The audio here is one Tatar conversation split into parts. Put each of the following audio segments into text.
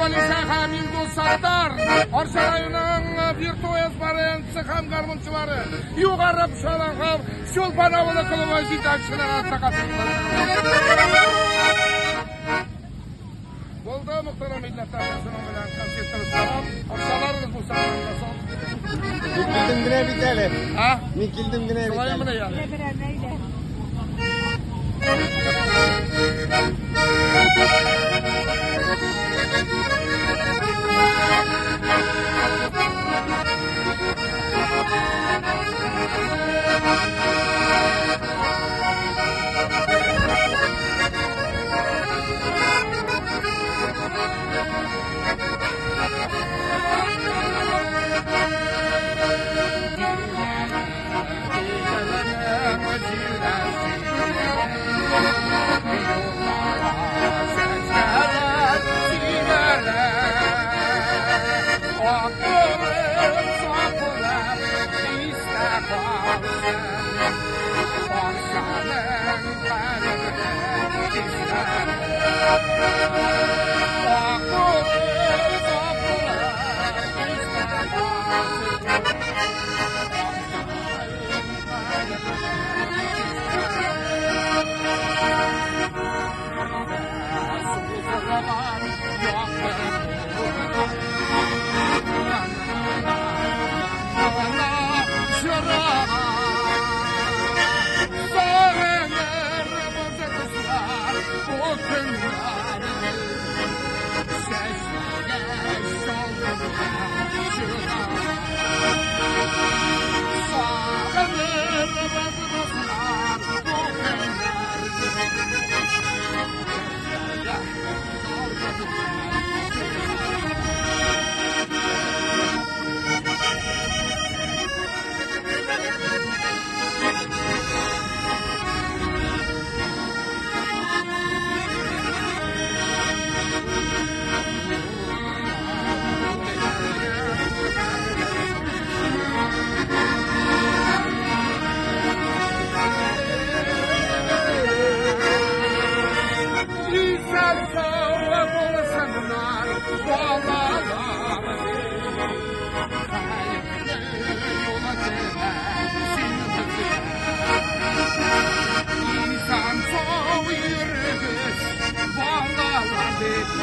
Вәлиша һәм Илдус Саттар, Арча районының виртуоз баянчысы һәм гармунчылары, Югары Пшалан һәм Чулпан авылы клубы җитәкчеләре Булды, мөхтәрәм милләттәшләр, шуның белән концертыбыз тәмам. Акчаларыгыз булса, соң. Мин килдем генә бит әле. А? Мин килдем генә бит Шулай әле. мени әле?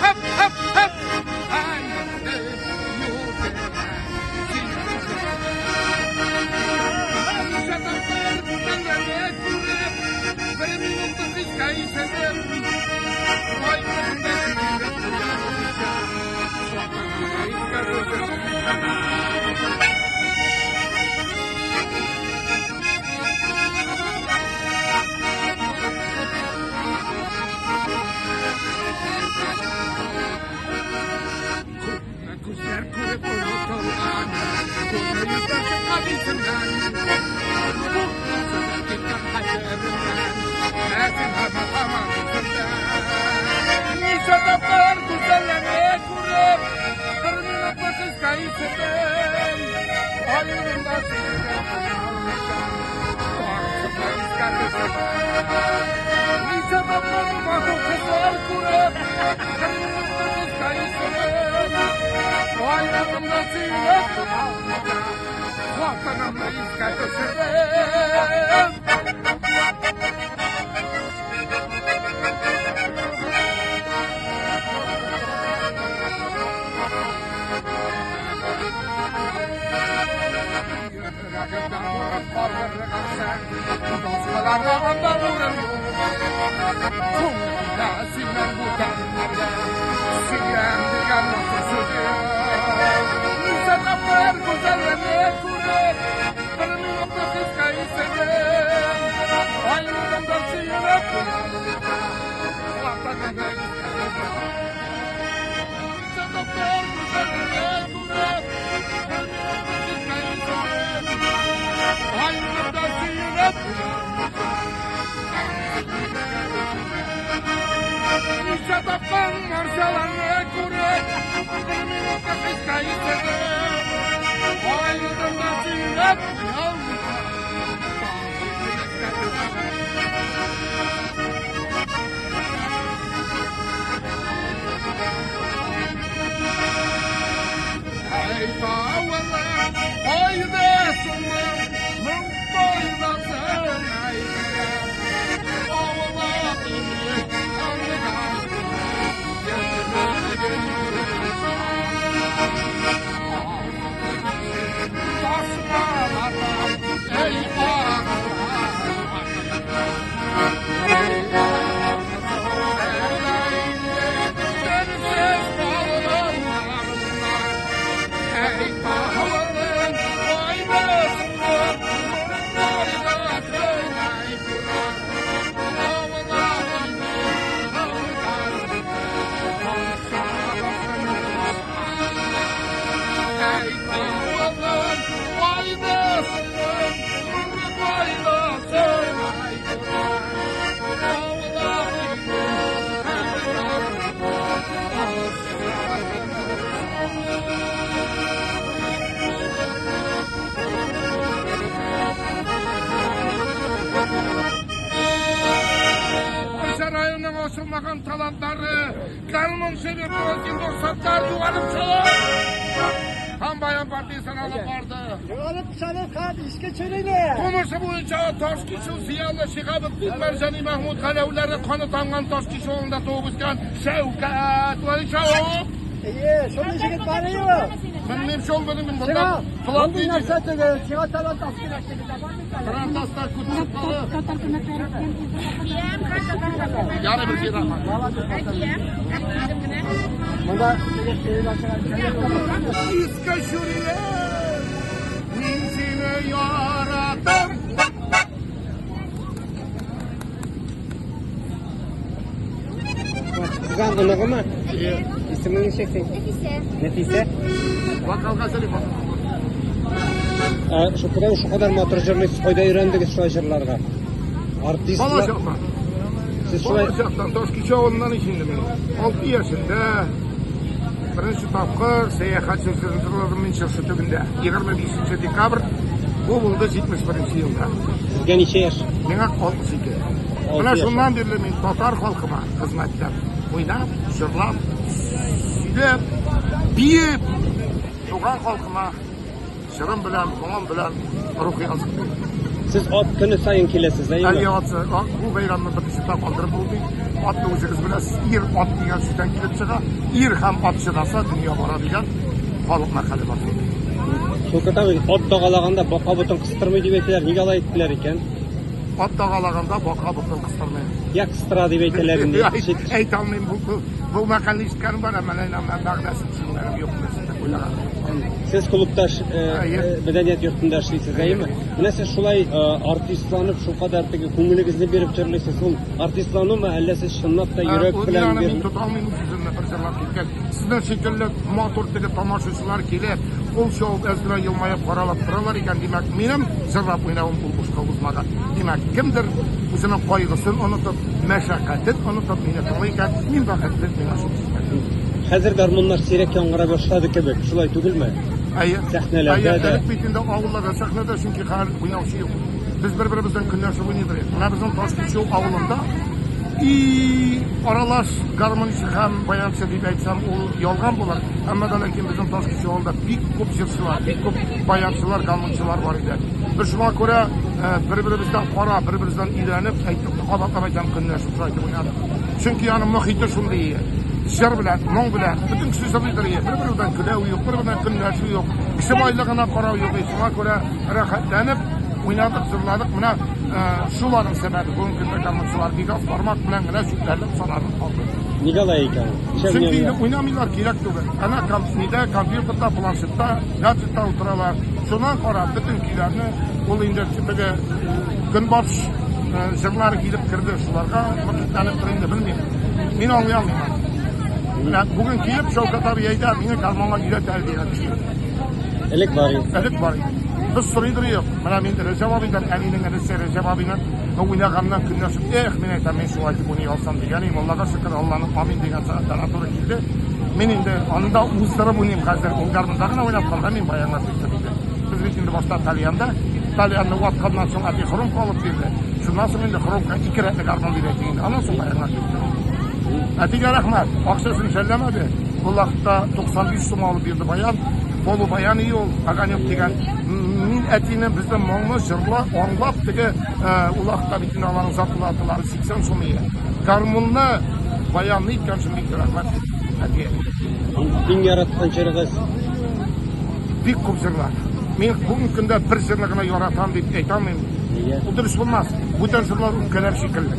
Hep hep hep. Күзләр күреп онытылган, Күңелдә чыккан исемнән. Бу киткән хәтеремнән, Ә син һаман һаман исемдә. Ничә тапкыр гүзәлләрне күреп, Бер минутлык хискә исетем. Аерымда сөйләп калмыйча, Барысын да искә төшереп. Ничә тапкыр матур кызлар күреп, Бер минутлык хискә исетем. Аерымда сөйләп калмыйча, Хатынымны искә төшереп. Йөрәгемдә урын калдыргансың, Башкаларга урын юк. Күңелемдә синнән бүтәннәргә Сөям дигән матур сүз юк. Ничә тапкыр гүзәлләрне күреп, Бер минутлык хискә исереп, Аерылганда сөенеп куялмыйча, Ватаныңны искә төшереп. Ничә тапкыр гүзәлләрне күреп, Бер минутлык хискә исереп, Аерылганда сөенеп куялмыйча, Ничә тапкыр марҗаларны күреп, Бер минутлык хискә исереп, Аерылганда сөенеп куялмыйча, Искә төшереп. ачылмаган талантлары, гармунчы виртуоз Илнур Саттар югалып чыга. Һәм баян партиясен алып барды. Югалып чалып һәм иске чүриле. Тумышы буенча Ташкичү зыялы Шиһабетдин Мәрҗани Мәхмүт Галәүләре каны тамган Ташкичү авылында туып үскән Шәүкәт Вәлишәү. Әйе, шундый җегет бар иде. Белмим шул белмим Сиңа монда талант мондый нәрсә түгел, сиңа талант аз кирәк түгел, табар бит әле. Тарантаста күтәреп калып. Ярый бер рәхмәт. Монда теге күңел ачыган Иске Чүриле, мин сине яратам. Туган оныгымы? Исемең ничек син? Нәфисә. Нәфисә. Вокалга телефон. Ә, шукадан шукадар матур җырлыйсыз. Кайда өйрәндегез шулай җырларга? Бала Артистлар. чактан. Сез шулай Бала чактан Ташкичү авылыннан ич инде мин. 6 яшендә беренче тапкыр сәяхәт җырладым мин чыршы төбендә. 25 декабрь бу булды 71 елда. Сезгә ничә яшь? Миңа 62. Алты Менә яшь. шуннан бирле мин татар халкыма хезмәт итәм. Уйнап, җырлап, сөйләп, биеп, туган халкыма җырым белән, моңым белән рухи азык бирәм. Сез ат көне саен киләсез, әйеме? Әле атсы, бу бәйрәмне беренче тапкыр калдырып булмый. Атны үзегез беләсез, ир ат дигән сүздән килеп чыга. Ир һәм ат чыдаса, дөнья бара дигән халык мәкале бар. Шәүкәт абый, ат дагалаганда бака ботын кыстырмый дип әйтәләр. Нигә алай әйттеләр икән? Ат дагалаганда бака ботын кыстырмый. Я кыстыра дип әйтәләр инде. Әйтә алмыйм, бу мәкальне ишеткәнем бар, әмма мәгънәсен төшенгәнем юк, нәрсә уйлаган. Сез клубта Әйе. мәдәният йортында эшлисез, әйеме? Менә сез шулай артистланып, шулкадәр теге күңелегезне биреп җырлыйсыз. Ул артистланумы, әллә сез чынлап та йөрәк Мин белән аны мин бир- тота алмыйм үз үземне бер җырлап киткән. Сезнең шикелле матур теге тамашачылар килеп, кул чабып әз генә елмаеп каралап торалар икән, димәк, минем җырлап уйнавым ул бушка узмаган. Димәк, кемдер үзенең кайгысын онытып, мәшәкатен онытып мине тыңлый икән, мин бәхетле, миңа шул җитә. Хәзер гармуннар сирәк яңгырай башлады кебек, шулай түгелме? Әйе. Сәхнәләрдә Әйе, дә. элек бит инде авылларда сәхнәдә, чөнки хәзер уйнаучы юк. Без бер-беребездән көнләшеп уйныйдыр идек. Менә безнең Ташкичү авылында и аралаш гармунчы һәм баянчы дип әйтсәм, ул ялган булыр. Әмма дә ләкин безнең Ташкичү авылында бик күп җырчылар, бик күп баянчылар, гармунчылар бар иде. Без шуңа күрә бер-беребездән карап, бер-беребездән өйрәнеп, әйтеп, кабатлап әйтәм, көнләшеп шулай итеп уйнадык. Чөнки аның мохите шундый иде. Җыр белән, моң белән, бөтен кеше җырлыйдыр иде. Бер-беребездән көләү юк, бер-беребездән көнләшү юк. Кеше байлыгына карау юк. Шуңа күрә рәхәтләнеп уйнадык, җырладык. Менә шул аның сәбәбе. Бүгенге көндә гармунчылар бик аз, бармак белән генә чүпләрлек санарлык калды. Нигә алай икән ул? Чөнки инде уйнамыйлар, кирәк түгел. Әнә нидә, компьютерда, планшетта, гаджетта утыралар. Шуннан карап, бөтен көйләрне ул инде теге көнбатыш җырлары килеп керде. Шуларга мохитләнеп тор инде, белмим. Мин аңлый алмыйм. Менә бүген килеп Шәүкәт абый әйтә, мине гармунга өйрәт әле дигән кеше. Элек бар иде. Элек бар иде. Без сорыйдыр юк. Менә мин Рәҗәп абыйдан, әнинең энесе Рәҗәп абыйны уйнаганнан көнләшеп, эх, мин әйтәм, мин шулай итеп уйный алсам дигән идем. Аллага шөкер, Алланың амин дигән сәгатьләренә туры килде. Мин инде анда уздырып уйныйм хәзер. Ул гармунда гына уйнап калган, мин баянга киттем инде. Без бит инде башта тальянда, тальянны ватканнан соң әти хромка алып бирде. Шуннан соң инде хромка ике рәтле гармун дип әйтик инде. Аннан соң баянга киттем. Әтигә рәхмәт, акчасын жәлләмәде. Ул вакытта 95 сум алып бирде баян. Полубаян и ул, Огонек дигән. Мин әтине безнең моңны җырла, аңлап теге ул вакытта бит инде аларның зарплаталары 80 сум иде. Гармунны баянны иткән өчен бик рәхмәт әтигә. Иң яраткан җырыгыз? Бик күп җырлар. Мин бүгенге көндә бер җырны гына яратам дип әйтә алмыйм. Нигә? Ул дөрес булмас. Бүтән җырлар үпкәләр шикелле.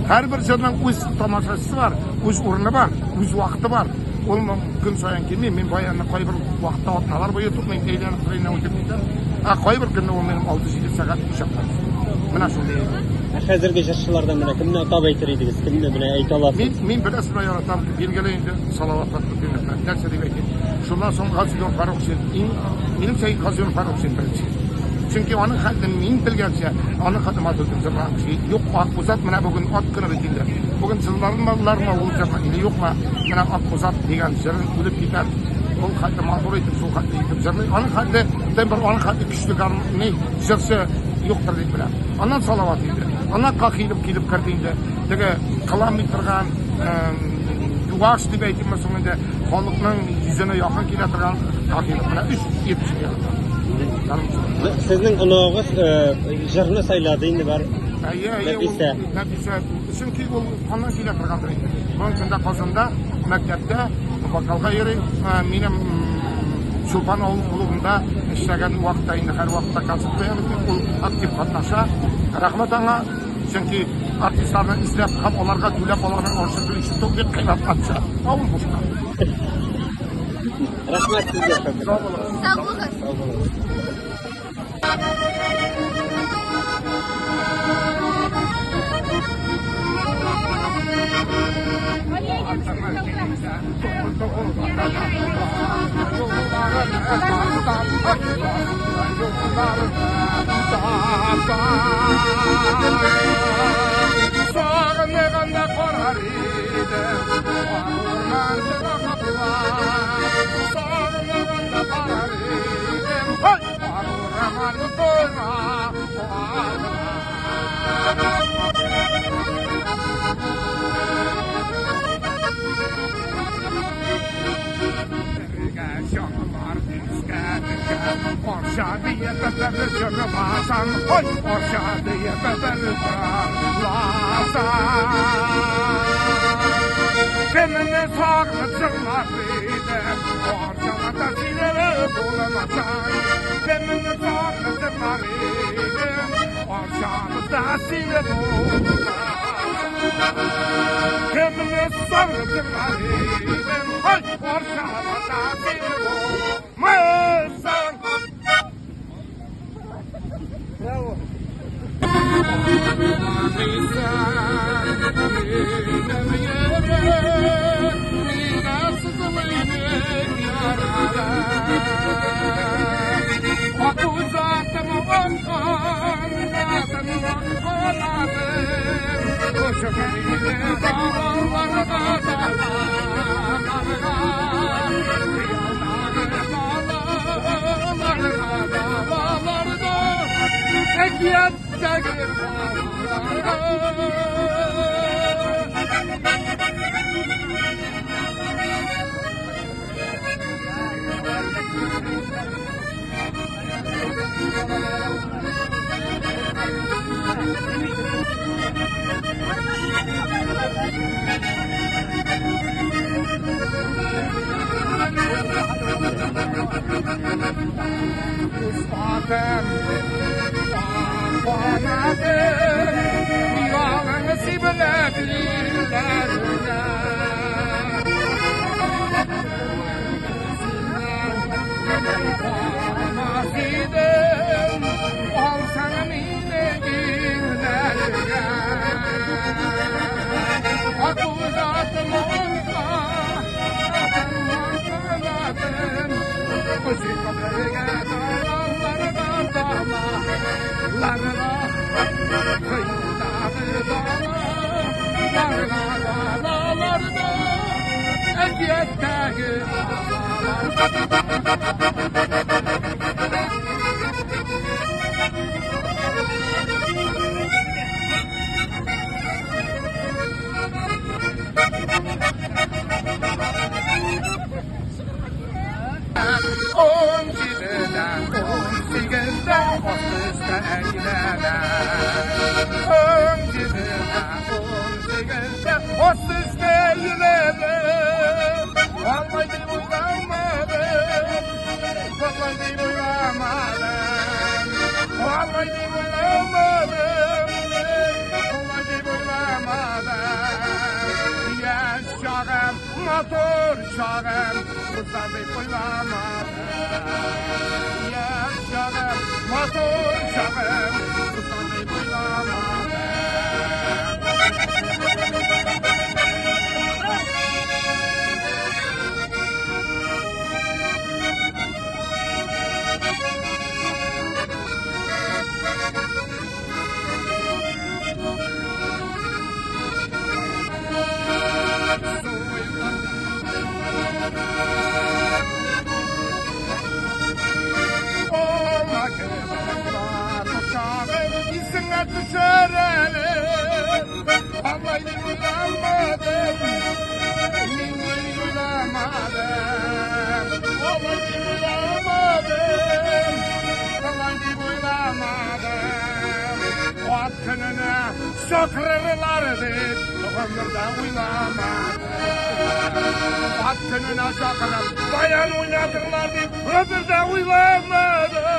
Һәрбер җырның үз тамашачысы бар, үз урыны бар, үз вакыты бар. Ул көн саен килми. Мин баянны кайбер вакытта атналар буе тотмыйм, әйләнеп тренә үтеп китәм. Ә кайбер көнне ул минем 6-7 сәгать учаклар. Менә шундый. Ә хәзерге җырчылардан менә кемне атап әйтер идегез? Кемне менә әйтә аласыз? Мин берәрсен яратам, билгеле инде Салават Фәтхетдиновны. Нәрсә дип әйтим? Шуннан соң Газинур Фарукшин. Иң минемчә Газинур Фарукшин беренче. Чөнки аның хәтле мин белгәнчә, аның хәтле матур итеп җырлаган кеше юк. Акбузат менә бүген ат көне бит инде. Бүген җырлармы ул җырны или юкмы? Менә Акбузат дигән җырын үлеп китәр. Ул хәтле матур итеп, шул хәтле итеп җырлый. Аның хәтле бер аның хәтле көчле гармуни җырчы юктыр дип беләм. Аннан Салават инде. Аннан Кахиров килеп керде инде. теге кыланмый торган, юаш дип әйтимме соң инде, халыкның йөзенә якын килә торган Таһиров. Менә өч ир кешене яратам. Сезнең оныгыгыз җырны сайлады инде бар. Әйе, әйе, ул Нәфисә. Нәфисә. Чөнки ул каннан килә торгандыр инде. Бүгенге көндә Казанда мәктәптә вокалга йөри. Минем Чулпан авыл клубында эшләгән вакытта инде һәрвакытта концерт куябыз бит, ул актив катнаша. Рәхмәт аңа, чөнки артистларны эзләп һәм аларга түләп аларның аршын ишетү бик кыйммәт акча. Ә ул бушка. Рәхмәт сезгә, Шәүкәт. Сау булыгыз. Сау булыгыз. Сау булыгыз. Сагыныганда карар идем, урман Сагыныганда карар идем, урман Orşa diye beber cırlasan, oy orşa diye beber cırlasan. Kimini sağını cırlar idim, orşamada siniri bulamasan. Kimini sağını cırlar idim, orşamada siniri bulamasan. Kimini sağını cırlar idim, oy orşamada siniri bulamasan. Браво. On җидедә, ун сигездә, алтмышта әйләнә. Он җидедә, ун сигездә, алтмышта әйләнә. Алай дип уйламадым, алай дип уйламадым, алай дип уйламадым, алай дип уйламадым. Яшь чагым, матур чагым, уза дип уйламадым. Яшь чагым, матур чагым, уза дип уйламадым. көненә чакырырлар дип гомердә уйламадым. Ат көненә чакырып, баян уйнатырлар дип гомердә уйламадым.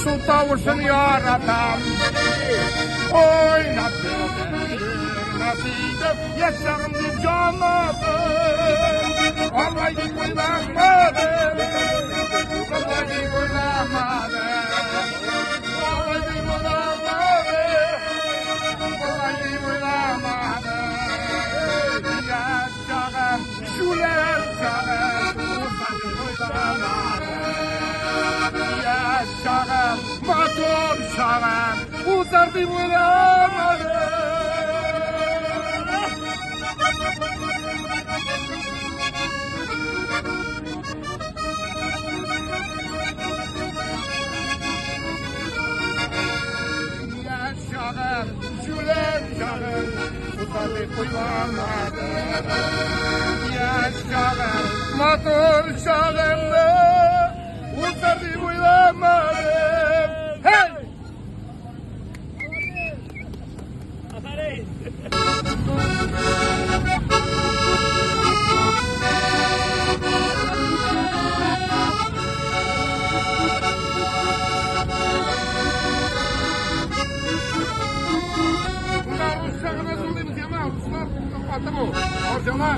Su tavuşun yaratan oynat nasibim yaşağım deyip canladım. Vallahi deyip oynamadım. Vallahi deyip oynamadım. Vallahi deyip oynamadım. Vallahi deyip oynamadım. Yaşağım şuler çağım Yaşağım, motor şağım, uzar deyip oynamadım. Yaşağım, şuler çağım, uzar deyip oynamadım. Yaşağım, motor şağım, uzar deyip oynamadım. Hey! Bunlar Rusça gına zıldıymış ama Ruslar атыру, ордена.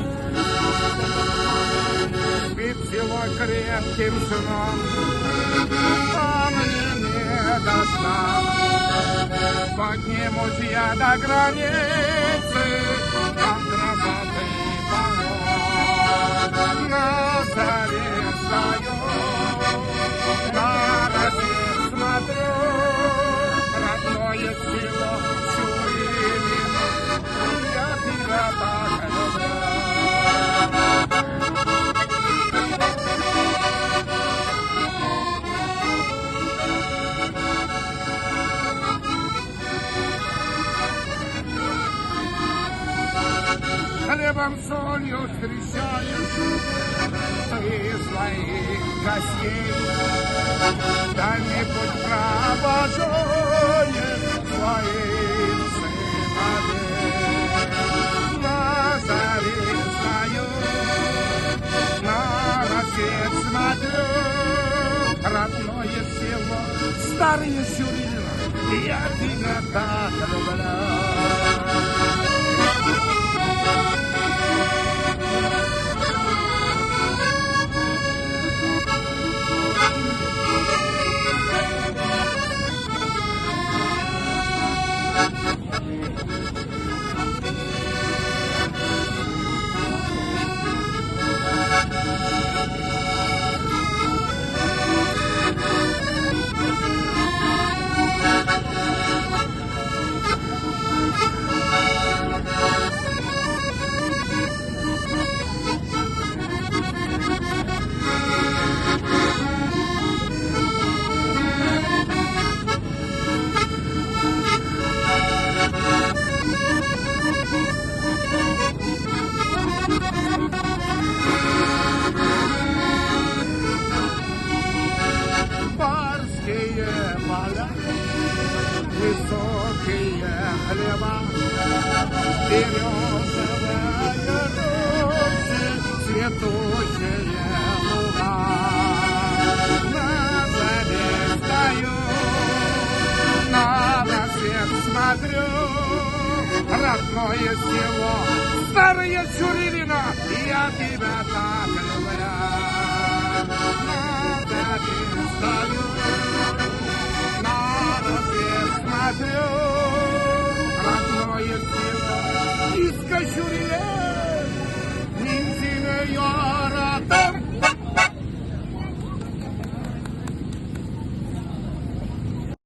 Спит село крепким сном, а мне не до сна. Поднимусь я до границы, там грозоты полно. На заре встаю, на рассвет смотрю, родное село Чурилино, я тебя так люблю. Хлебом солью встречаешь ты своих гостей. Дай мне путь провожаешь своих сыновей. На заре встаю, на рассвет смотрю, родное село, старые Чурилино, я тебя так люблю. Барские поля, высокие хлеба, березовые рощи, цветущие луга. На заре встаю, на рассвет смотрю, родное село, старое Чурилино, я тебя так люблю. На заре встаю,